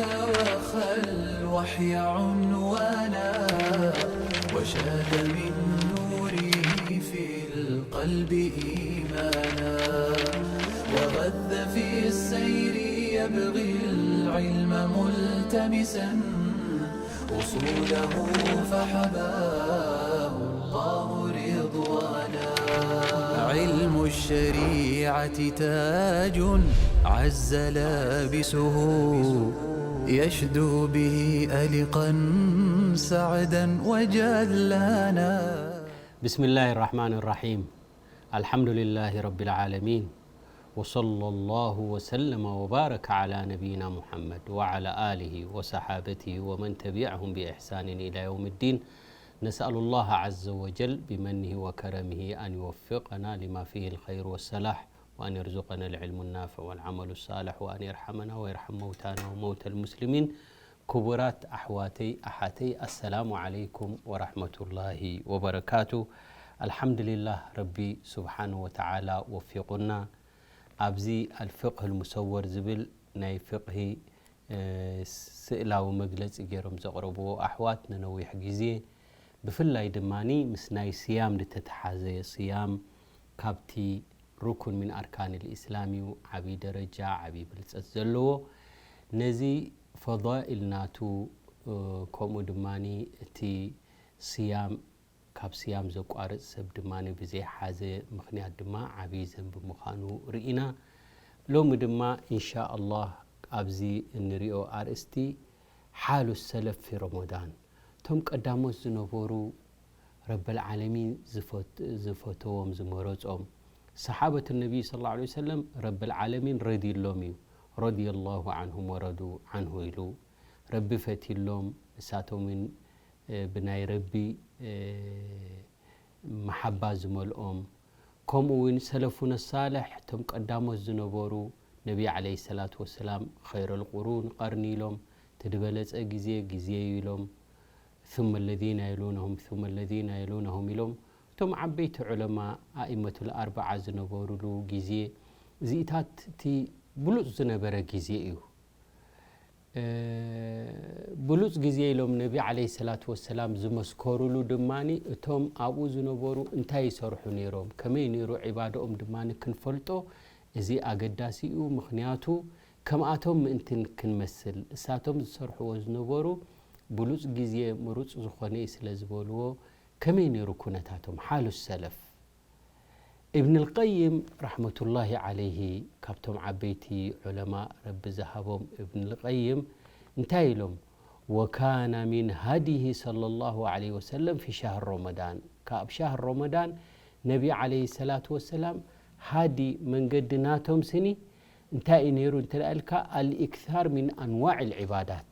وخى الوحي عنوانا، وشاد من نوره في القلب إيمانا، وغذ في السير يبغي العلم ملتمسا، أصوله فحباه الله رضوانا. علم الشريعة تاج عز لابسه، يشدو به ألقا سعدا وجلانا. بسم الله الرحمن الرحيم. الحمد لله رب العالمين. وصلى الله وسلم وبارك على نبينا محمد وعلى آله وصحابته ومن تبعهم بإحسان إلى يوم الدين. نسأل الله عز وجل بمنه وكرمه أن يوفقنا لما فيه الخير والصلاح، وأن يرزقنا العلم النافع والعمل الصالح، وأن يرحمنا ويرحم موتانا وموتى المسلمين. ክቡራት ኣሕዋተይ ኣሓተይ፣ ኣሰላሙ ዓለይኩም ወራሕመቱላሂ ወበረካቱ። ኣልሓምዱሊላህ፣ ረቢ ስብሓን ወተዓላ ወፊቑና። ኣብዚ ኣልፍቅህ ልሙሰወር ዝብል ናይ ፍቅሂ፣ እ፣ ስእላዊ መግለጺ ገይሮም ዘቕረብዎ ኣሕዋት ንነዊሕ ግዜ፣ ብፍላይ ድማኒ ምስ ናይ ስያም ዝተተሓዘ፣ ስያም ካብቲ ሩኩን ሚን ኣርካን ልእስላም እዩ፣ ዓብዪ ደረጃ፣ ዓብዪ ብልጸት ዘለዎ። ነዚ ፈዳኢል ናቱ፣ እ፣ ከምኡ ድማኒ እቲ ስያም፣ ካብ ስያም ዘቋርጽ ሰብ ድማኒ ብዘይሓዘ ምኽንያት ድማ ዓብዪ ዘንቢ ምዃኑ ርኢና። ሎሚ ድማ ኢንሻ ኣላህ ኣብዚ እንሪኦ ኣርእስቲ ሓሉ ሰለፍ ፊ ረመዳን፣ እቶም ቀዳሞት ዝነበሩ ረበል ዓለሚን ዝፈት-፣ ዝፈተዎም ዝመረጾም ሰሓበት ነቢይ ሰለላሁ ዐለይሂ ወሰለም ረበል ዓለሚን ረድዩሎም እዩ። ረዲየላሁ ዐንሁም ወረዱ ዐንሁ ኢሉ ረቢ ፈትዩሎም፣ ንሳቶም እውን፣ እ፣ ብናይ ረቢ፣ እ፣ መሓባ ዝመልኦም፣ ከምኡ እውን ሰለፉነ ሳልሕ፣ እቶም ቀዳሞት ዝነበሩ ነቢ ዓለይሂ ሰላቱ ወሰላም፣ ኸይረል ቁሩን ቀርኒ ኢሎም፣ እቲ ዝበለጸ ግዜ ግዜ እዩ ኢሎም፣ ثم الذين يلونهم ثم الذين يلونهم ኢሎም፣ እቶም ዓበይቲ ዑለማ ኣኢመቱል ኣርበዓ ዝነበሩሉ ግዜ፣ እዚኢታት እቲ ብሉጽ ዝነበረ ግዜ እዩ። እ፣ ብሉጽ ግዜ ኢሎም ነቢ ዓለይሂ ሰላቱ ወሰላም ዝመስከሩሉ ድማኒ፣ እቶም ኣብኡ ዝነበሩ እንታይ ይሰርሑ ነይሮም፣ ከመይ ነይሩ ዒባዳኦም ድማኒ ክንፈልጦ፣ እዚ ኣገዳሲ እዩ። ምኽንያቱ፣ ከምኣቶም ምእንትን ክንመስል፣ እሳቶም ዝሰርሕዎ ዝነበሩ ብሉጽ ግዜ ምሩጽ ዝኾነ እዩ ስለ ዝበልዎ፣ ከመይ ነይሩ ኩነታቶም፣ ሓሉ ሰለፍ። ኢብን ልቀይም ረሕመቱላሂ ዓለይሂ፣ ካብቶም ዓበይቲ ዑለማ ረቢ ዝሃቦም ኢብን ልቀይም እንታይ ኢሎም? ወካነ ሚን ሃዲሂ ሰለላሁ ዓለይሂ ወሰለም ፊ ሻህር ረመዳን። ካብ ሻህር ረመዳን ነቢ ዓለይሂ ሰላቱ ወሰላም ሃዲ መንገዲ ናቶም ስኒ እንታይ እዩ ነይሩ እንተ ደኣ ኢልካ፣ ኣልኢክታር ሚን ኣንዋዕ ልዕባዳት።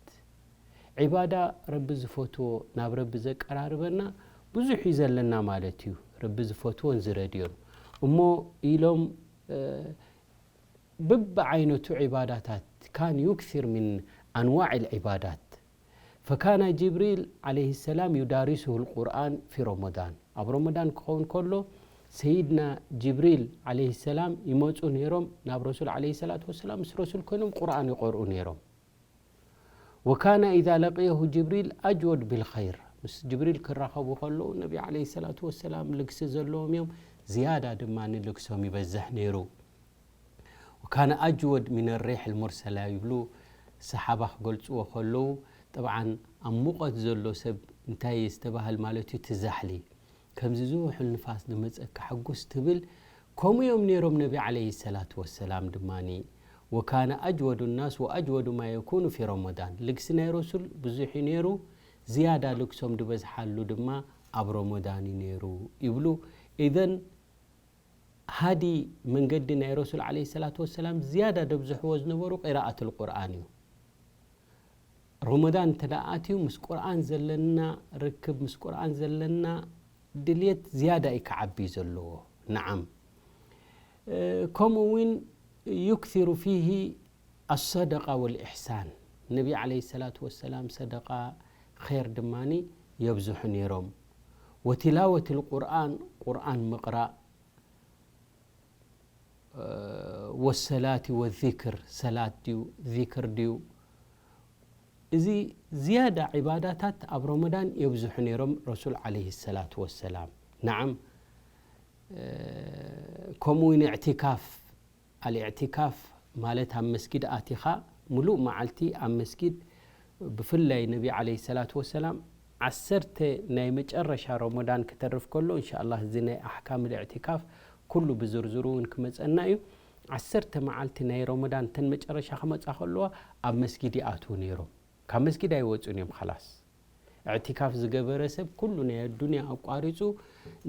ዒባዳ ረቢ ዝፈትዎ፣ ናብ ረቢ ዘቀራርበና ብዙሕ እዩ ዘለና ማለት እዩ። ረቢ ዝፈትዎን ዝረድዮን። እሞ ኢሎም፣ እ፣ ብብዓይነቱ ዒባዳታት፣ ካን ዩክሲር ሚን ኣንዋዕ ልዕባዳት። ፈካነ ጅብሪል ዓለይሂ ሰላም ዩዳሪሱሁ ልቁርኣን ፊ ረመዳን። ኣብ ረመዳን ክኸውን ከሎ፣ ሰይድና ጅብሪል ዓለይሂ ሰላም ይመጹ ነይሮም ናብ ረሱል ዓለይሂ ሰላቱ ወሰላም፣ ምስ ረሱል ኮይኖም ቁርኣን ይቐርኡ ነይሮም። ወካነ ኢዛ ለቅየሁ ጅብሪል ኣጅወድ ቢልኸይር። ምስ ጅብሪል ክራኸቡ ከለዉ፣ ነቢ ዓለይሂ ሰላቱ ወሰላም ልግሲ ዘለዎም እዮም፣ ዝያዳ ድማ ንልግሶም ይበዝሕ ነይሩ። ወካነ ኣጅወድ ሚነ ሪሕ ልሙርሰላ ይብሉ ሰሓባ ክገልጽዎ ከለዉ፣ ጠብዓን ኣብ ሙቐት ዘሎ ሰብ እንታይ ዝተባህል ማለት እዩ? ትዛሕሊ። ከምዚ ዝውሕል ንፋስ ዝመጸካ ሕጉስ ትብል። ከምኡ እዮም ነይሮም ነቢ ዓለይሂ ሰላቱ ወሰላም ድማኒ። ወካነ ኣጅወዱ ናስ ወኣጅወዱ ማ የኩኑ ፊ ረመዳን። ልግሲ ናይ ረሱል ብዙሕ እዩ ነይሩ፣ ዝያዳ ልግሶም ዝበዝሓሉ ድማ ኣብ ረመዳን እዩ ነይሩ ይብሉ። ኢዘን ሃዲ መንገዲ ናይ ረሱል ዓለይሂ ሰላቱ ወሰላም ዝያዳ ደብዝሕዎ ዝነበሩ ቂራኣት ልቁርኣን እዩ። ረመዳን እንተ ደኣ ኣትዩ ምስ ቁርኣን ዘለና ርክብ፣ ምስ ቁርኣን ዘለና ድልየት ዝያዳ እዩ ክዓቢ ዘለዎ። ነዓም። እ፣ ከምኡ እውን ዩክሲሩ ፊሂ ኣሰደቃ ወልኢሕሳን። ነቢ ዓለይሂ ሰላቱ ወሰላም ሰደቃ፣ ኸይር ድማኒ የብዝሑ ነይሮም። ወቲላወት ልቁርኣን፣ ቁርኣን ምቕራእ፣ እ፣ ወሰላቲ ወዚክር፣ ሰላት ድዩ፣ ዚክር ድዩ፣ እዚ ዝያዳ ዒባዳታት ኣብ ረመዳን የብዝሑ ነይሮም ረሱል ዓለይሂ ሰላቱ ወሰላም። ነዓም፣ እ፣ ከምኡ እውን እዕቲካፍ፣ ኣልእዕቲካፍ ማለት ኣብ መስጊድ ኣቲኻ ምሉእ መዓልቲ ኣብ መስጊድ፣ ብፍላይ ነቢ ዓለይሂ ሰላቱ ወሰላም ዓሰርተ ናይ መጨረሻ ረመዳን ክተርፍ ከሎ፣ እንሻላህ እዚ ናይ ኣሕካም እዕቲካፍ ኩሉ ብዝርዝሩ እውን ክመፀና እዩ። ዓሰርተ መዓልቲ ናይ ረመዳን ተን መጨረሻ ክመፃ ከለዋ ኣብ መስጊድ ይኣትዉ ነይሮም። ካብ መስጊድ ኣይወፁን እዮም። ኻላስ እዕቲካፍ ዝገበረ ሰብ ኩሉ ናይ ኣዱንያ ኣቋሪፁ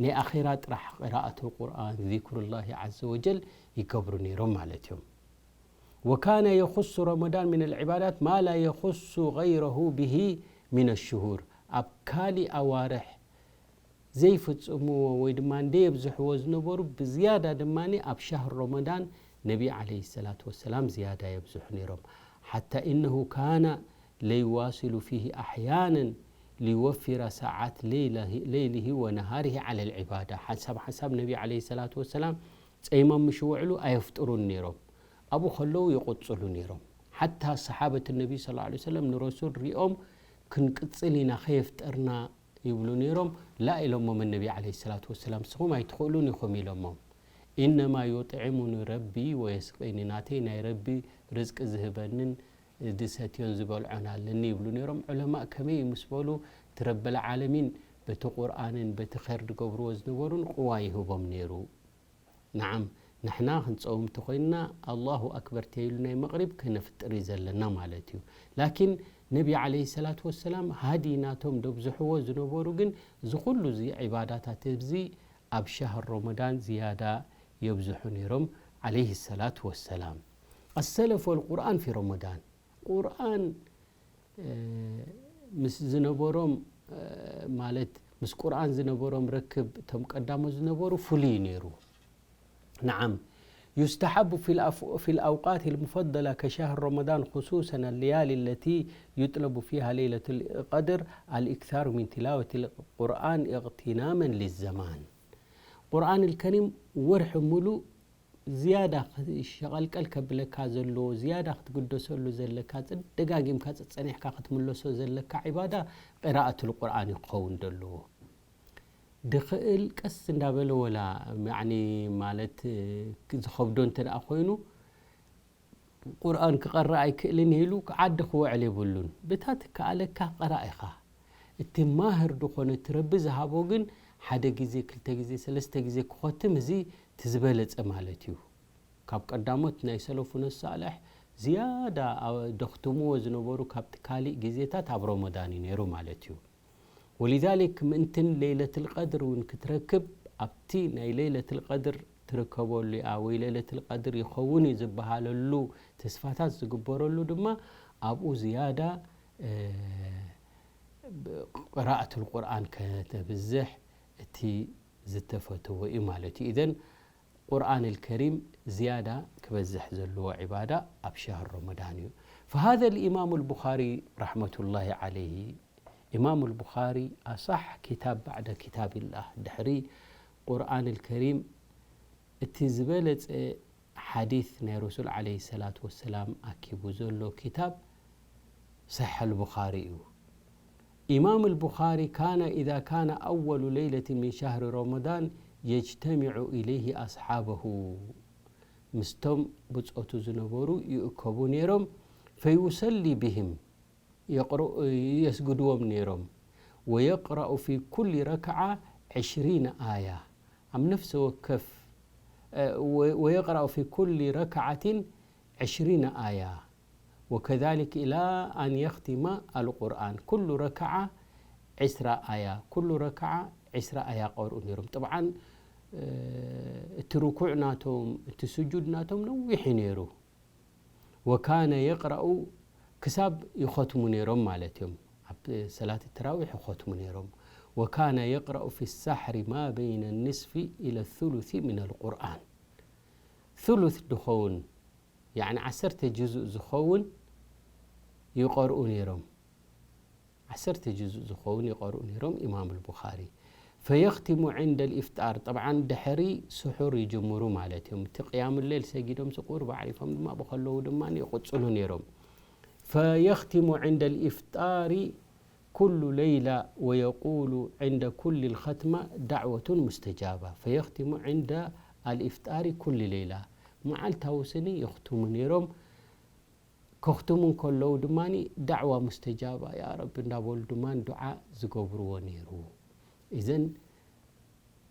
ናይ ኣኼራ ጥራሕ ቅራኣት ቁርኣን፣ ዚክሩላሂ ዓዘ ወጀል ይገብሩ ነይሮም ማለት እዮም። ወካነ የኹሱ ረመዳን ምን ልዕባዳት ማ ላ የኹሱ ገይረሁ ብሂ ምን ሽሁር። ኣብ ካሊእ ኣዋርሕ ዘይፍጽምዎ ወይ ድማ እንደየብዝሕዎ ዝነበሩ ብዝያዳ ድማ ኣብ ሻህር ረመዳን ነቢ ዓለይሂ ሰላቱ ወሰላም ዝያዳ የብዝሑ ነይሮም። ሓታ ኢነሁ ካነ ለይዋሲሉ ፊሂ ኣሕያነን ሊወፊረ ሰዓት ለይሊሂ ወነሃሪሂ ዓለ ልዕባዳ። ሓንሳብ ሓንሳብ ነቢ ዓለይሂ ሰላቱ ወሰላም ጸይሞም ምሽ ውዕሉ ኣየፍጥሩን ነይሮም። ኣብኡ ከለዉ ይቕጽሉ ነይሮም። ሓታ ሰሓበት ነቢ ሰለላሁ ዐለይሂ ወሰለም ንረሱል ሪኦም ክንቅጽል ኢና ከየፍጠርና ይብሉ ነይሮም። ላ ኢሎሞም ነቢ ዓለይሂ ሰላቱ ወሰላም፣ ንስኹም ኣይትኽእሉን ኢኹም ኢሎሞም። ኢነማ ዩጥዕሙኒ ረቢ ወየስቂኒ፣ ናተይ ናይ ረቢ ርዝቂ ዝህበንን ዝሰትዮን ዝበልዖን ኣለኒ ይብሉ ነይሮም። ዑለማእ ከመይ ምስ በሉ፣ እቲ ረበል ዓለሚን በቲ ቁርኣንን በቲ ኸይር ዝገብርዎ ዝነበሩን ቅዋ ይህቦም ነይሩ። ነዓም፣ ንሕና ክንጸውም እንተኾይንና ኣላሁ ኣክበር ተይሉ ናይ መቕሪብ ከነፍጥር እዩ ዘለና ማለት እዩ። ላኪን ነቢ ዓለይሂ ሰላቱ ወሰላም ሃዲ ናቶም ደብዝሕዎ ዝነበሩ ግን እዚ ኩሉ እዚ ዒባዳታት እዚ ኣብ ሻህር ረመዳን ዝያዳ የብዝሑ ነይሮም ዓለይሂ ሰላቱ ወሰላም። ኣሰለፍ ወልቁርኣን ፊ ረመዳን፣ ቁርኣን እ፣ ምስ ዝነበሮም፣ እ፣ ማለት ምስ ቁርኣን ዝነበሮም ርክብ እቶም ቀዳሞት ዝነበሩ ፍሉይ እዩ ነይሩ። ነዓም፣ ዩስተሓቡ ፊ ልኣፍ-፣ ፊ ልኣውቃት ልሙፈደላ ከሻህር ረመዳን፣ ኹሱሰን ኣለያሊ ለቲ ዩጥለቡ ፊሃ ለይለት ልቀድር፣ ኣልኢክታሩ ሚን ቲላወት ልቁርኣን እቕትናመን ሊዘማን። ቁርኣን ልከሪም ወርሒ ሙሉእ ዝያዳ ኸ-፣ ሸቐልቀል ከብለካ ዘለዎ፣ ዝያዳ ክትግደሰሉ ዘለካ፣ ጽ-፣ ደጋጊምካ ጸጸኒሕካ ክትምለሶ ዘለካ ዒባዳ ቅራኣቱል ቁርኣን እዩ ክኸውን ዘለዎ። ድኽእል ቀስ እንዳበለ ወላ፣ ያዕኒ፣ ማለት፣ ዝኸብዶ እንተ ደኣ ኮይኑ፣ ቁርኣን ክቐርእ ኣይክእልን ኢሉ ዓዲ ክውዕል የብሉን። ብታ ትከኣለካ ቅራእ ኢኻ። እቲ ማህር ድኾነ እቲ ረቢ ዝሃቦ ግን ሓደ ግዜ፣ ክልተ ግዜ፣ ሰለስተ ግዜ ክኸትም፣ እዚ እቲ ዝበለጸ ማለት እዩ። ካብ ቀዳሞት ናይ ሰለፉነ ሳልሕ ዝያዳ ኣ-፣ ደኽትምዎ ዝነበሩ ካብቲ ካሊእ ግዜታት ኣብ ረመዳን እዩ ነይሩ ማለት እዩ። ወሊዛሊክ ምእንትን ለይለትል ቀድር እውን ክትረክብ ኣብቲ ናይ ለይለትል ቀድር ትርከበሉ እያ ወይ ለይለትል ቀድር ይኸውን እዩ ዝበሃለሉ ተስፋታት ዝግበረሉ ድማ ኣብኡ ዝያዳ፣ እ፣ ብ-፣ ቅራኣቱል ቁርኣን ከተብዝሕ እቲ ዝተፈተወ እዩ ማለት እዩ። ኢዘን ቁርኣን ልከሪም ዝያዳ ክበዝሕ ዘለዎ ዒባዳ ኣብ ሸህር ረመዳን እዩ። فهذا الإمام البخاري رحمة الله عليه، ኢማም ልቡኻሪ ኣሳሕ ኪታብ ባዕደ ኪታብ ኢላህ፣ ድሕሪ ቁርኣን ልከሪም እቲ ዝበለጸ ሓዲት ናይ ረሱል ዓለይሂ ሰላቱ ወሰላም ኣኪቡ ዘሎ ኪታብ ሰሒሕ ልቡኻሪ እዩ። ኢማም ልቡኻሪ ካነ ኢዛ ካነ ኣወሉ ለይለትን ሚን ሸህሪ ረመዳን የጅተሚዑ ኢለይሂ ኣስሓበሁ፣ ምስቶም ብጾቱ ዝነበሩ ይእከቡ ነይሮም። ፈዩሰሊ ብህም፣ የቕርኡ፣ የስግድዎም ነይሮም። ወየቅረኡ ፊ ኩሊ ረክዓ ዕሽሪነ ኣያ። ኣብ ነፍሰ ወከፍ፣ እ፣ ወ-፣ ወየቅረኡ ፊ ኩሊ ረክዓቲን ዕሽሪነ ኣያ። ወከዛሊክ ኢላ ኣን የኽቲማ ኣልቁርኣን። ኩሉ ረክዓ ዕስራ ኣያ። ኩሉ ረክዓ ዕስራ ኣያ ቀርኡ ነይሮም። ጥብዓን፣ እ፣ እቲ ርኩዕ ናቶም፣ እቲ ስጁድ ናቶም ነዊሕ እዩ ነይሩ። ወካነ የቅረኡ ክሳብ ይኸትሙ ነይሮም ማለት እዮም። ኣብ ሰላት ተራዊሕ ይኸትሙ ነይሮም። ወካነ የቅረኡ ፊ ሳሕሪ ማ በይነ ንስፊ ኢለ ሱሉሲ ሚን ኣልቁርኣን። ሱሉስ ድኸውን፣ ያዕኒ ዓሰርተ ጅዙእ ዝኸውን ይቐርኡ ነይሮም። ዓሰርተ ጅዙእ ዝኸውን ይቐርኡ ነይሮም ኢማም ኣልቡኻሪ። ፈየኽቲሙ ዕንደ ልኢፍጣር፣ ጠብዓን ድሕሪ ስሑር ይጅምሩ ማለት እዮም። እቲ ቅያም ሌል ሰጊዶም ስቁር ባዕሪፎም ድማ ብኸለዉ ድማ ይቕጽሉ ነይሮም። فيختم عند الإفطار كل ليلة ويقول عند كل الختمة دعوة مستجابة. فيختم عند الإفطار كل ليلة. መዓልታዊ ስኒ የኽትሙ ነይሮም። ከኽትሙ እንከለዉ ድማ ዳዕዋ ሙስተጃባ፣ ያ ረቢ እንዳበሉ ድማ ዱዓ ዝገብርዎ ነይሩ። እዘን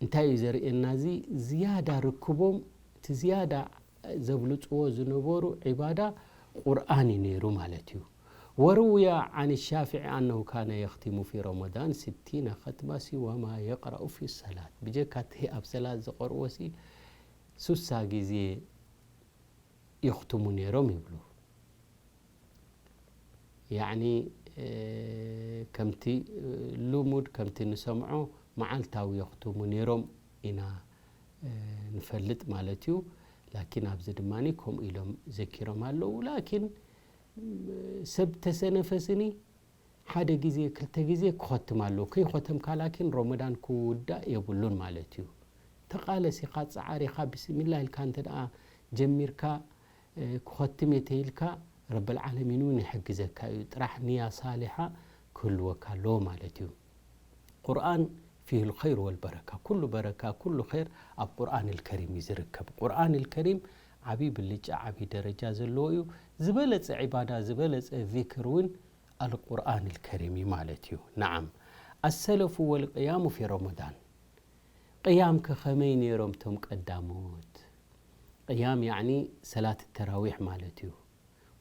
እንታይ እዩ ዘርእየና? እዚ ዝያዳ ርክቦም፣ እቲ ዝያዳ ዘብልጽዎ ዝነበሩ ዒባዳ ቁርኣን እዩ ነይሩ ማለት እዩ። وروي عن الشافعي أنه كان يختم في رمضان ستين ختمة سوى ما يقرأ في الصلاة. ብጀካ እቲ ኣብ ሰላት ዝቐርዎ ሲ ሱሳ ግዜ የኽትሙ ነይሮም ይብሉ። ያዕኒ ከምቲ ልሙድ ከምቲ ንሰምዖ መዓልታዊ የኽትሙ ነይሮም ኢና ንፈልጥ ማለት እዩ። ላኪን ኣብዚ ድማ ከምኡ ኢሎም ዘኪሮም ኣለዉ። ላኪን ሰብ ተሰነፈ ስኒ ሓደ ግዜ ክልተ ግዜ ክኸትም ኣለዎ። ከይኸተምካ ላኪን ሮመዳን ክውዳእ የብሉን ማለት እዩ። ተቓለስ ኢኻ፣ ጸዓር ኢኻ፣ ብስሚላ ኢልካ እንተ ደኣ ጀሚርካ ክኸትም እየ ተይልካ ረብል ዓለሚን እውን ይሕግዘካ እዩ። ጥራሕ ንያ ሳሊሓ ክህልወካ ኣለዎ ማለት እዩ። ቁርኣን ፊህ ልኸይር ወልበረካ፣ ኩሉ በረካ ኩሉ ኸይር ኣብ ቁርኣን ልከሪም እዩ ዝርከብ። ቁርኣን ልከሪም ዓብዪ ብልጫ ዓብዪ ደረጃ ዘለዎ እዩ። ዝበለጸ ዒባዳ ዝበለጸ ዚክር እውን ኣልቁርኣን ልከሪም እዩ ማለት እዩ። ነዓም። ኣሰለፉ ወልቅያሙ ፊ ረመዳን። ቅያም ከኸመይ ነይሮም እቶም ቀዳሞት? ቅያም ያዕኒ ሰላት ተራዊሕ ማለት እዩ።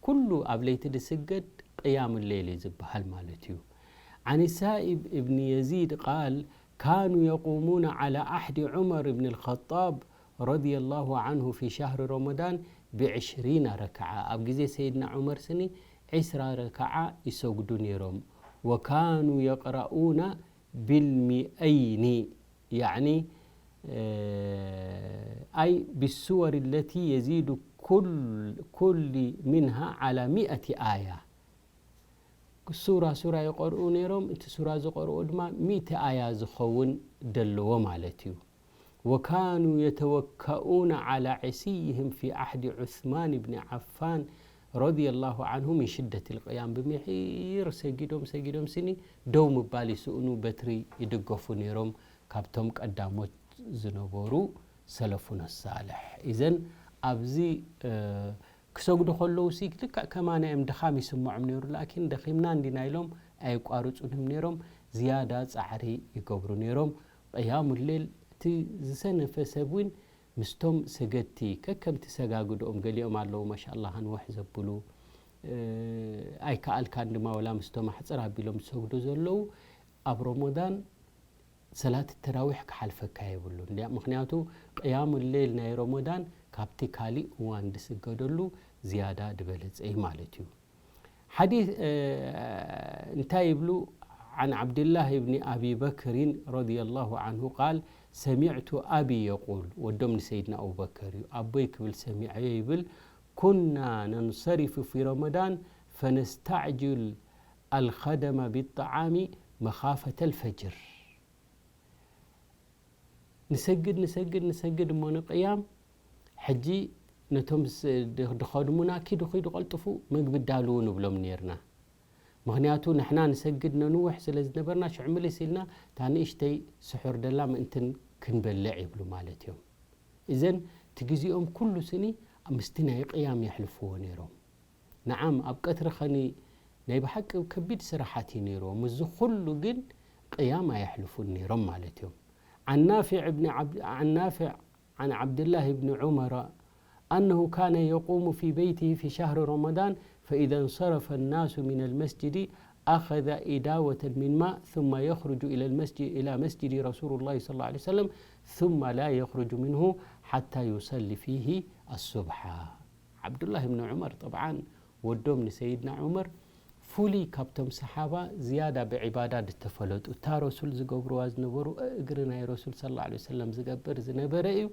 ኩሉ ኣብ ለይቲ ዝስገድ ቅያም ሌል እዩ ዝበሃል ማለት እዩ። عن السائب ابن يزيد قال: كانوا يقومون على عهد عمر بن الخطاب رضي الله عنه في شهر رمضان بعشرين ركعة. ኣብ ግዜ ሰይድና ዑመር ስኒ ዒስራ ረክዓ ይሰግዱ ነይሮም። وكانوا يقرؤون بالمئين، يعني أي بالسور التي يزيد كل كل منها على مئة آية. ሱራ ሱራ ይቐርኡ ነይሮም። እቲ ሱራ ዝቐርኦ ድማ ሚእቲ ኣያ ዝኸውን ደለዎ ማለት እዩ። وكانوا يتوكؤون على عصيهم في عهد عثمان بن عفان رضي الله عنه من شدة القيام. ብምሒር ሰጊዶም ሰጊዶም ስኒ ደው ምባል ይስእኑ፣ በትሪ ይድገፉ ነይሮም ካብቶም ቀዳሞት ዝነበሩ ሰለፉነ ሳልሕ። ኢዘን ኣብዚ ክሰግዱ ከለዉ ሲ ልክዕ ከማና እዮም ድኻም ይስምዖም ነይሩ። ላኪን ደኺምና እንዲና ኢሎም ኣየቋርጹን እዮም ነይሮም። ዝያዳ ጻዕሪ ይገብሩ ነይሮም። ቅያሙ ሌል እቲ ዝሰነፈ ሰብ እውን ምስቶም ሰገድቲ ከከምቲ ሰጋግድኦም፣ ገሊኦም ኣለዉ ማሻኣላህ ንውሕ ዘብሉ፣ ኣይከኣልካን ድማ ወላ ምስቶም ኣሕጽር ኣቢሎም ዝሰግዱ ዘለዉ። ኣብ ረመዳን ሰላት ተራዊሕ ክሓልፈካ የብሉን። ምኽንያቱ ቅያሙ ሌል ናይ ረመዳን ካብቲ ካሊእ እዋን ዝስገደሉ ዝያዳ ዝበለጸ እዩ ማለት እዩ። ሓዲስ እንታይ ይብሉ? عن عبد الله بن أبي بكر رضي الله عنه قال: سمعت أبي يقول، ወዶም ንሰይድና ኣቡበከር እዩ፣ ኣቦይ ክብል ሰሚዐዮ ይብል: كنا ننصرف في رمضان فنستعجل الخدم بالطعام مخافة الفجر. ንሰግድ ንሰግድ ንሰግድ እሞ ንቅያም ሕጂ ነቶም ድኸድሙና ኪዱ ኪዱ ቀልጥፉ መግቢ ዳልዉ ንብሎም ነርና። ምኽንያቱ ንሕና ንሰግድ ነንውሕ ስለ ዝነበርና ሽዑ ምልስ ኢልና እታ ንእሽተይ ስሑር ደላ ምእንትን ክንበልዕ ይብሉ ማለት እዮም። እዘን እቲ ግዜኦም ኩሉ ስኒ ምስቲ ናይ ቅያም የሕልፍዎ ነይሮም። ነዓም ኣብ ቀትሪ ኸኒ ናይ ብሓቂ ከቢድ ስራሓት እዩ ነይርዎ። ምስዚ ኩሉ ግን ቅያም ኣየሕልፉን ነይሮም ማለት እዮም። عن نافع بن عبد عن نافع عن عبد الله بن عمر أنه كان يقوم في بيته في شهر رمضان فإذا انصرف الناس من المسجد أخذ إداوة من ماء ثم يخرج إلى المسجد إلى مسجد رسول الله صلى الله عليه وسلم ثم لا يخرج منه حتى يصلي فيه الصبح. ዓብዱላህ ብን ዑመር ጠብዓን ወዶም ንሰይድና ዑመር ፍሉይ ካብቶም ሰሓባ ዝያዳ ብዒባዳ ዝተፈለጡ፣ እታ ረሱል ዝገብርዋ ዝነበሩ እግሪ ናይ ረሱል ሰለላሁ ዐለይሂ ወሰለም ዝገብር ዝነበረ እዩ።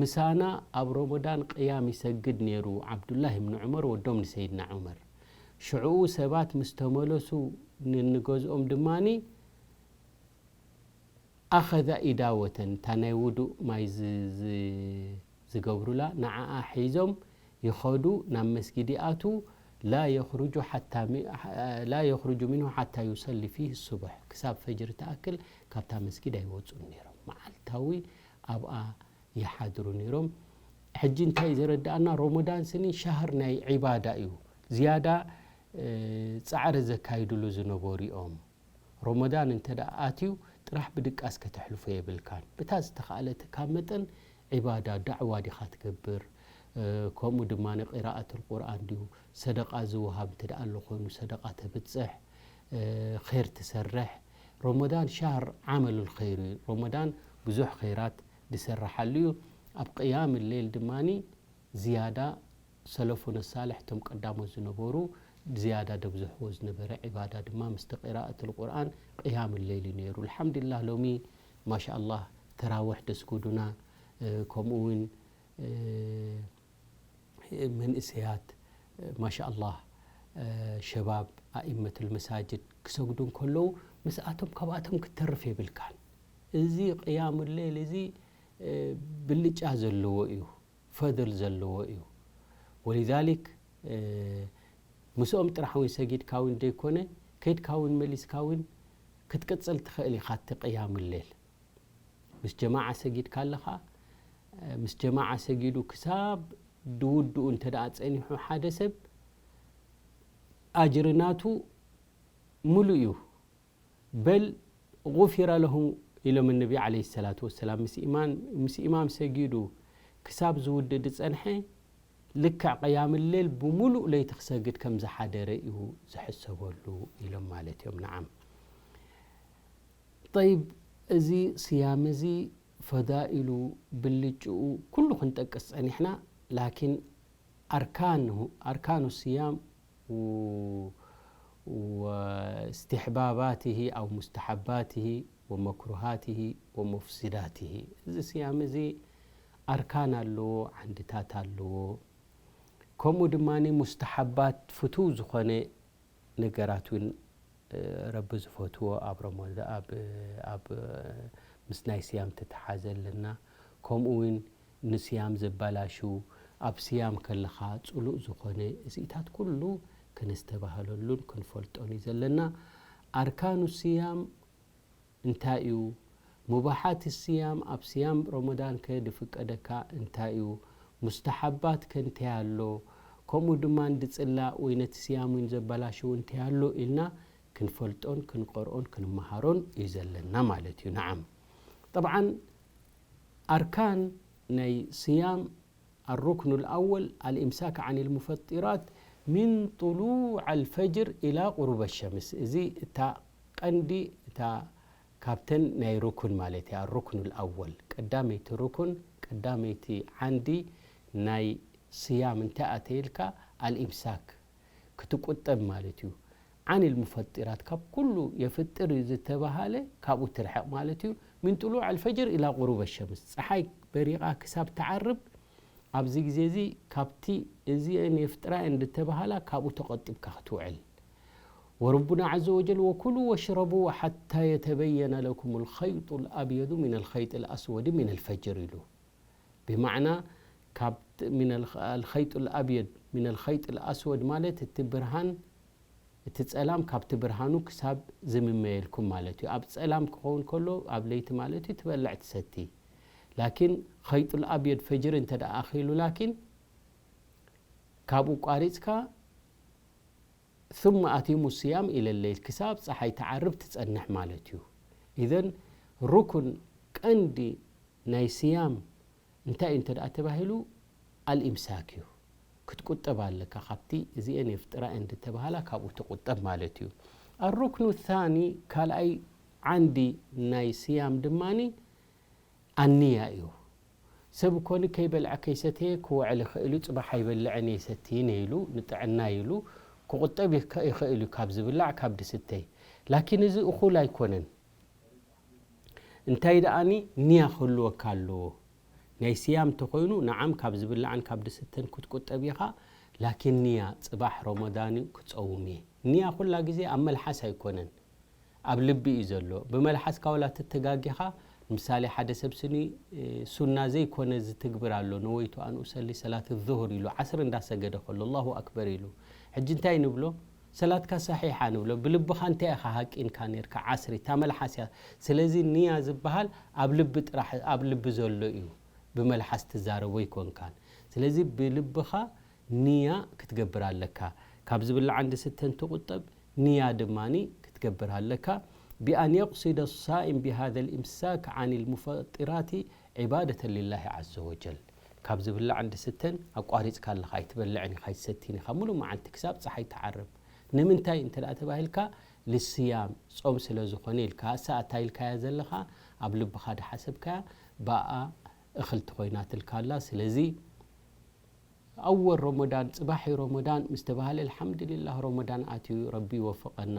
ምሳና ኣብ ረመዳን ቅያም ይሰግድ ነይሩ ዓብዱላህ ብን ዑመር ወዶም ንሰይድና ዑመር። ሽዕኡ ሰባት ምስ ተመለሱ ንንገዝኦም ድማኒ ኣኸዛ ኢዳወተን፣ እታ ናይ ውዱእ ማይ ዝ- ዝ- ዝገብሩላ ንዓኣ ሒዞም ይኸዱ ናብ መስጊድ ይኣትዉ። لا يخرج حتى م-، لا يخرج منه حتى يصلي فيه الصبح، ክሳብ ፈጅሪ ትኣክል ካብታ መስጊድ ኣይወጹን ነይሮም። መዓልታዊ ኣብኣ ይሓድሩ ነይሮም። ሕጂ እንታይ እዩ ዘረድኣና? ሮሞዳን ስኒ ሻህር ናይ ዒባዳ እዩ። ዝያዳ፣ እ፣ ጻዕሪ ዘካይድሉ ዝነበሩ እዮም። ሮሞዳን እንተ ደኣ ኣትዩ ጥራሕ ብድቃስ ከተሕልፎ የብልካን። ብታ ዝተኻእለትካ መጠን ዒባዳ፣ ዳዕዋ ዲኻ ትገብር? እ፣ ከምኡ ድማ ንቂራኣት ቁርኣን ድዩ? ሰደቃ ዝወሃብ እንተ ደኣ ኣሎ ኮይኑ ሰደቃ ተብጽሕ፣ እ፣ ኸይር ትሰርሕ። ሮሞዳን ሻህር ዓመሉል ኸይር እዩ። ሮሞዳን ብዙሕ ኸይራት ዝሰረሓሉ እዩ። ኣብ ቅያም ሌል ድማኒ ዝያዳ ሰለፉነ ሳልሕ እቶም ቀዳሞት ዝነበሩ ዝያዳ ደብዝሕዎ ዝነበረ ዒባዳ ድማ ምስቲ ቂራኣት ቁርኣን ቅያም ሌል እዩ ነይሩ። ኣልሓምዱሊላህ ሎሚ ማሻኣላህ ተራውሕ ደስጉዱና፣ እ፣ ከምኡ እውን፣ እ፣ መንእሰያት፣ እ፣ ማሻኣላህ፣ እ፣ ሸባብ ኣኢመቱል መሳጅድ ክሰግዱ እንከለዉ ምስኣቶም ካብኣቶም ክትተርፍ የብልካን። እዚ ቅያሙ ሌል እዚ፣ እ፣ ብልጫ ዘለዎ እዩ፣ ፈድል ዘለዎ እዩ። ወሊዛሊክ፣ እ፣ ምስኦም ጥራሕ እውን ሰጊድካ እውን ዘይኮነ ከይድካ እውን መሊስካ እውን ክትቅጽል ትኽእል ኢኻ እቲ ቅያሙ ሌል። ምስ ጀማዓ ሰጊድካ ኣለኻ፣ እ፣ ምስ ጀማዓ ሰጊዱ ክሳብ ድውድኡ እንተ ደኣ ጸኒሑ ሓደ ሰብ ኣጅሪ ናቱ ሙሉእ እዩ። በል ጉፊረ ለሁ ኢሎም ነቢ ዓለይሂ ሰላቱ ወሰላም። ምስ ኢማን፣ ምስ ኢማም ሰጊዱ ክሳብ ዝውድእ ዝጸንሐ ልክዕ ቅያም ሌል ብምሉእ ለይቲ ክሰግድ ከም ዝሓደረ እዩ ዝሕሰበሉ ኢሎም ማለት እዮም። ነዓም። ጠይብ፣ እዚ ስያም እዚ ፈዳኢሉ ብልጭኡ ኩሉ ክንጠቅስ ጸኒሕና፣ ላኪን ኣርካንሁ፣ ኣርካኑ ስያም ው-፣ ወእስትሕባባትሂ ኣው ሙስተሓባትሂ ወመክሩሃትሂ ወሙፍሲዳትሂ። እዚ ስያም እዚ ኣርካን ኣለዎ፣ ዓንድታት ኣለዎ። ከምኡ ድማ ሙስተሓባት ፍቱው ዝኾነ ነገራት እውን፣ እ፣ ረቢ ዝፈትዎ ኣብ ረመዳ-፣ ኣብ፣ ኣብ፣ ምስ ናይ ስያም ተተሓዘ ኣለና። ከምኡ እውን ንስያም ዘባላሹ፣ ኣብ ስያም ከለኻ ጽሉእ ዝኾነ እዚኢታት ኩሉ ከነስተባህለሉን ክንፈልጦን እዩ ዘለና። ኣርካኑ ስያም እንታይ እዩ? ሙባሓት ስያም፣ ኣብ ስያም ረመዳን ከ ድፍቀደካ እንታይ እዩ? ሙስተሓባት ከ እንታይ ኣሎ? ከምኡ ድማ ድጽላእ ወይ ነቲ ስያም እውን ዘባላሽው እንታይ ኣሎ? ኢልና ክንፈልጦን ክንቀርኦን ክንመሃሮን እዩ ዘለና ማለት እዩ። ነዓም። ጠብዓን ኣርካን ናይ ስያም الركن الأول الإمساك عن المفطرات من طلوع الفجر إلى غروب الشمس። እዚ እታ ቀንዲ፣ እታ ካብተን ናይ ሩኩን ማለት እያ። الركن الأول ቀዳመይቲ ሩኩን፣ ቀዳመይቲ ዓንዲ ናይ ስያም እንታይ ኣተይልካ? الإمساك ክትቁጠብ ማለት እዩ። عن المفطرات ካብ ኩሉ የፍጥር እዩ ዝተባሃለ ካብኡ ትርሕቕ ማለት እዩ። من طلوع الفجر إلى غروب الشمس ጸሓይ በሪቓ ክሳብ ትዓርብ ኣብዚ ግዜ እዚ ካብቲ እዚአን የፍጥራ እየን ዝተባሃላ ካብኡ ተቆጢብካ ክትውዕል። وربنا عز وجل وكلوا واشربوا حتى يتبين لكم الخيط الأبيض من الخيط الأسود من الفجر ኢሉ። ብማዕና ካብ ት-፣ من الخ-، الخيط الأبيض من الخيط الأسود ማለት እቲ ብርሃን፣ እቲ ጸላም ካብቲ ብርሃኑ ክሳብ ዝምመየልኩም ማለት እዩ። ኣብ ጸላም ክኸውን ከሎ ኣብ ለይቲ ማለት እዩ፣ ትበልዕ ትሰቲ። ላኪን ኸይጡል ኣብየድ ፈጅሪ እንተ ደኣ ኣኺሉ ላኪን ካብኡ ቋሪጽካ ثم أتموا الصيام إلى الليل ክሳብ ጸሓይ ትዓርብ ትጸንሕ ማለት እዩ። ኢዘን ሩኩን ቀንዲ ናይ ስያም እንታይ እዩ እንተ ደኣ ተባሂሉ ኣልኢምሳክ እዩ። ክትቁጠብ ኣለካ ካብቲ እዚአን የፍጥራ እየን ዝተባሃላ ካብኡ ትቁጠብ ማለት እዩ። الركن الثاني ካልኣይ ዓንዲ ናይ ስያም ድማኒ ኣንያ እዩ። ሰብ እኮ ከይበልዐ ከይሰተየ ክውዕል ይኽእል እዩ። ጽባሕ ኣይበልዕን እየ ይሰትይን እየ ኢሉ ንጥዕና ኢሉ ክቑጠብ ይከ-፣ ይኽእል እዩ ካብ ዝብላዕ ካብ ዝስተይ። ላኪን እዚ እኹል ኣይኮነን። እንታይ ደኣኒ ንያ ክህልወካ ኣለዎ። ናይ ስያም እንተኾይኑ ንዓም ካብ ዝብላዕን ካብ ዝስተን ክትቁጠብ ኢኻ። ላኪን ንያ ጽባሕ ረመዳን እዩ ክጸውም እየ። ንያ ኩላ ግዜ ኣብ መልሓስ ኣይኮነን። ኣብ ልቢ እዩ ዘሎ። ብመልሓስካ ዋላ ተተጋጊኻ ምሳሌ ሓደ ሰብ ስኒ ሱና ዘይኮነ ዝትግብር ኣሎ። ነወይቱ ኣን ኡሰሊ ሰላት ዙሁር ኢሉ ዓስር እንዳሰገደ ከሎ ኣላሁ ኣክበር ኢሉ፣ ሕጂ እንታይ ንብሎ? ሰላትካ ሰሒሓ ንብሎ። ብልብኻ እንታይ ኢኻ ሃቂንካ ነርካ? ዓስሪ፣ እታ መልሓስ እያ። ስለዚ ንያ ዝበሃል ኣብ ልቢ ጥራሕ፣ ኣብ ልቢ ዘሎ እዩ። ብመልሓስ ትዛረቦ ኣይኮንካን። ስለዚ ብልብኻ ንያ ክትገብር ኣለካ። ካብ ዝብላዕን ዝስተን ትቑጠብ፣ ንያ ድማ ክትገብር ኣለካ። بأن يقصد الصائم بهذا الإمساك عن المفطرات عبادة لله عز وجل. ካብ ዝብላዕን ዝስተን ኣቋሪጽካ ኣለኻ፣ ኣይትበልዕን ኢኻ፣ ኣይትሰትን ኢኻ፣ ሙሉእ መዓልቲ ክሳብ ጸሓይ ትዓርብ። ንምንታይ እንተ ደኣ ተባሂልካ፣ ልስያም፣ ጾም ስለ ዝኾነ ኢልካ። እሳ ኣታ ኢልካያ ዘለኻ፣ ኣብ ልብኻ ድሓሰብካያ፣ ብኣ እኽልቲ ኮይናትልካ ኣላ። ስለዚ ኣወል ረመዳን፣ ጽባሕ እዩ ረመዳን ምስ ተባህለ፣ ኣልሓምዱሊላህ ረመዳን ኣትዩ፣ ረቢ ይወፍቐና፣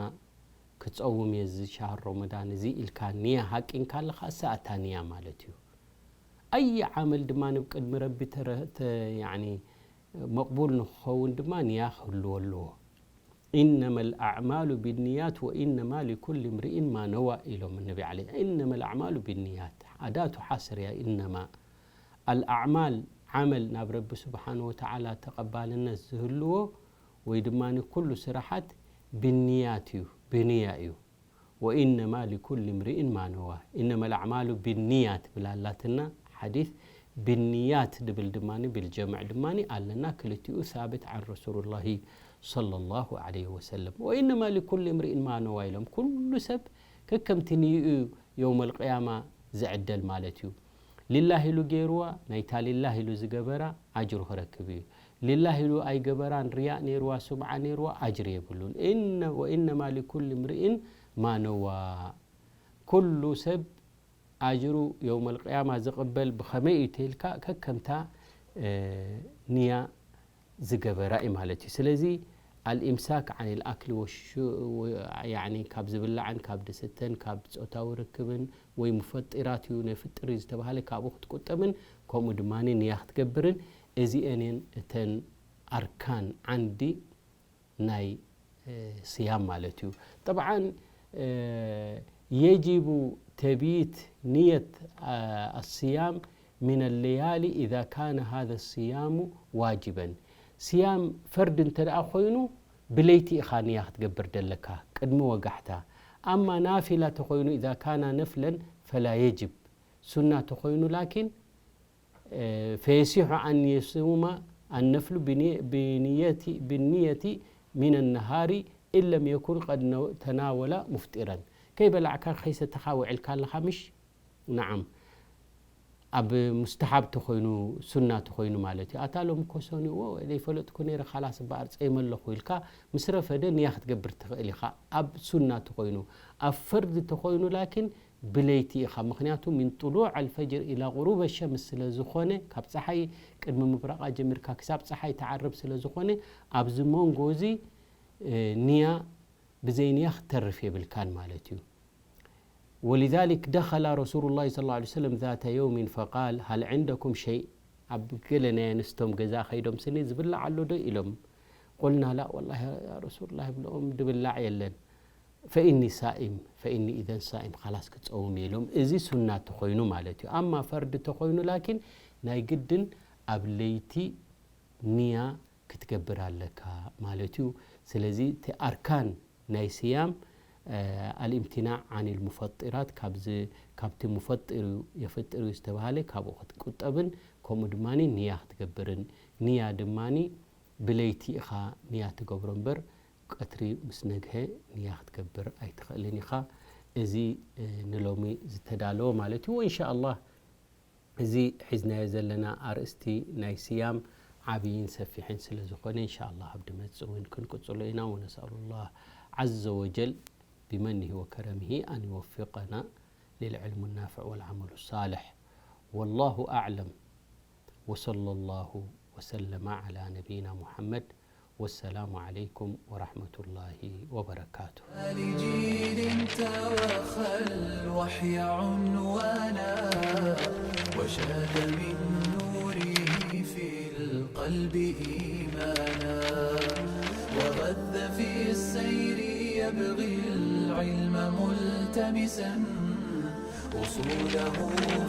ክጸውም እየ እዚ ሻህር ረመዳን እዚ ኢልካ ንያ ሃቂንካ ኣለኻ፣ እሳ ኣታ ንያ ማለት እዩ። ኣይ ዓመል ድማ ንብ ቅድሚ ረቢ ተረ-፣ ተ-፣ ያዕኒ መቕቡል ንክኸውን ድማ ንያ ክህልዎ ኣለዎ። إنما الأعمال بالنيات وإنما لكل امرئ ما نوى ኢሎም ነቢ ዓለ-፣ إنما الأعمال بالنيات ኣዳቱ ሓስር እያ። إنما الأعمال ዓመል ናብ ረቢ ስብሓነ ወተዓላ ተቐባልነት ዝህልዎ ወይ ድማ ንኩሉ ስራሓት ብንያት እዩ፣ ብንያ እዩ። وإنما لكل امرئ ما نوى إنما الأعمال بالنيات ብላላትና ሓዲስ ብንያት ድብል ድማ ብልጀምዕ ድማ ኣለና። ክልቲኡ ሳብት عن رسول الله صلى الله عليه وسلم وإنما لكل امرئ ما نوى ኢሎም። ኩሉ ሰብ ከከምቲ ንይኡ የውመል ቅያማ ዝዕደል ማለት እዩ። ሊላህ ኢሉ ገይርዋ፣ ናይታ ሊላህ ኢሉ ዝገበራ ኣጅሩ ክረክብ እዩ። ሊላህ ኢሉ ኣይገበራን፣ ርያእ ነይርዋ፣ ሱምዓ ነይርዋ፣ ኣጅሪ የብሉን። እነ-፣ ወኢነማ ሊኩል እምርኢን ማ ነዋ። ኩሉ ሰብ ኣጅሩ የውመል ቅያማ ዝቕበል ብኸመይ እዩ ተይልካ፣ ከከምታ፣ እ፣ ንያ ዝገበራ እዩ ማለት እዩ። ስለዚ ኣልኢምሳክ ዓን ልኣክሊ ወሹ-፣ ወ-፣ ያዕኒ ካብ ዝብላዕን ካብ ድስተን ካብ ጾታዊ ርክብን ወይ ሙፈጢራት እዩ፣ ነፍጥር እዩ ዝተባህለ ካብኡ ክትቁጠብን ከምኡ ድማ ንያ ክትገብርን፣ እዚአን እየን እተን ኣርካን ዓንዲ ናይ፣ እ፣ ስያም ማለት እዩ። ጠብዓን፣ እ፣ የጅቡ ተብይት ንየት፣ እ፣ ኣስያም ሚን ለያሊ ኢዛ ካነ ሃዘ ስያሙ ዋጅበን። ስያም ፈርድ እንተ ደኣ ኮይኑ ብለይቲ ኢኻ ንያ ክትገብር ደለካ ቅድሚ ወጋሕታ። ኣማ ናፊላ ተኾይኑ ኢዛ ካና ነፍለን ፈላ የጅብ። ሱና ተኾይኑ ላኪን፣ እ፣ ፈየሲሑ ኣን የሱማ ኣነፍሉ ብኒ-፣ ብንየቲ፣ ብንየቲ ሚን ነሃሪ ኢን ለም የኩን ቀድ ነ-፣ ተናወላ ሙፍጢረን። ከይበላዕካ ከይሰተኻ ውዕልካ ኣለኻ ምሽ? ነዓም። ኣብ ሙስተሓብ ተኾይኑ፣ ሱና ተኾይኑ ማለት እዩ። ኣታ ሎም እኮ ሰኒእዎ ዘይፈለጥኩ ነይረ፣ ካላስ እባ ኣርፀይመ ኣለኹ ኢልካ ምስ ረፈደ ንያ ክትገብር ትኽእል ኢኻ። ኣብ ሱና ተኾይኑ። ኣብ ፈርድ ተኾይኑ ላኪን ብለይቲ ኢኻ። ምኽንያቱ ሚን ጥሉዕ ኣልፈጅር ኢላ ቁሩበ ሸምስ ስለ ዝኾነ፣ ካብ ፀሓይ ቅድሚ ምብራቓ ጀሚርካ ክሳብ ፀሓይ ትዓርብ ስለ ዝኾነ፣ ኣብዚ መንጎ እዚ፣ እ፣ ንያ ብዘይ ንያ ክተርፍ የብልካን ማለት እዩ። ولذلك دخل رسول الله صلى الله عليه وسلم ذات يوم فقال: هل عندكم شيء؟ ኣብ ገለ ናይ ኣንስቶም ገዛ ከይዶም ስኒ ዝብላዕ ኣሎ ዶ ኢሎም። قلنا: لا والله يا رسول الله፣ ብለኦም ድብላዕ የለን። فإني صائم، فإني إذا صائم، خلاص ክጸውም እየ ኢሎም። እዚ ሱና ተኾይኑ ማለት እዩ። ኣማ ፈርድ ተኾይኑ ላኪን ናይ ግድን ኣብ ለይቲ ንያ ክትገብር ኣለካ ማለት እዩ። ስለዚ እቲ ኣርካን ናይ ስያም፣ እ፣ ኣልእምትናዕ ዓን ልሙፈጢራት፣ ካብዚ፣ ካብቲ ሙፈጢር እዩ፣ የፈጥር እዩ ዝተባሃለ ካብኡ ክትቁጠብን ከምኡ ድማ ንያ ክትገብርን። ንያ ድማ ብለይቲ ኢኻ ንያ ትገብሮ እምበር ቀትሪ ምስ ነግሀ ንያ ክትገብር ኣይትኽእልን ኢኻ። እዚ፣ እ፣ ንሎሚ ዝተዳለወ ማለት እዩ። ወኢንሻ ኣላህ እዚ ሒዝናዮ ዘለና ኣርእስቲ ናይ ስያም ዓብይን ሰፊሕን ስለ ዝኾነ፣ እንሻ ኣላህ ኣብ ድመጽእ እውን ክንቅጽሎ ኢና። ወነስኣሉ ላህ ዓዘ ወጀል ቢመኒሂ ወከረሚሂ ኣን ይወፊቀና ሊልዕልሙ ናፍዕ ወልዓመሉ ሳልሕ። ወላሁ ኣዕለም። ወሰለ ላሁ ወሰለመ ዓላ ነቢይና ሙሐመድ። والسلام عليكم ورحمة الله وبركاته. لجيل توخى الوحي عنوانا، وشاد من نوره في القلب إيمانا، وغذ في السير يبغي العلم ملتمسا، أصوله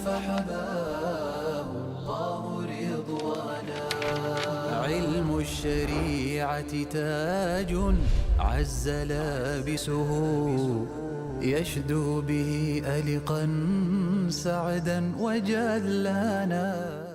فحماه الله رضوانا. علم الشريعة تاج عز لابسه، يشدو به ألقا سعدا وجلانا.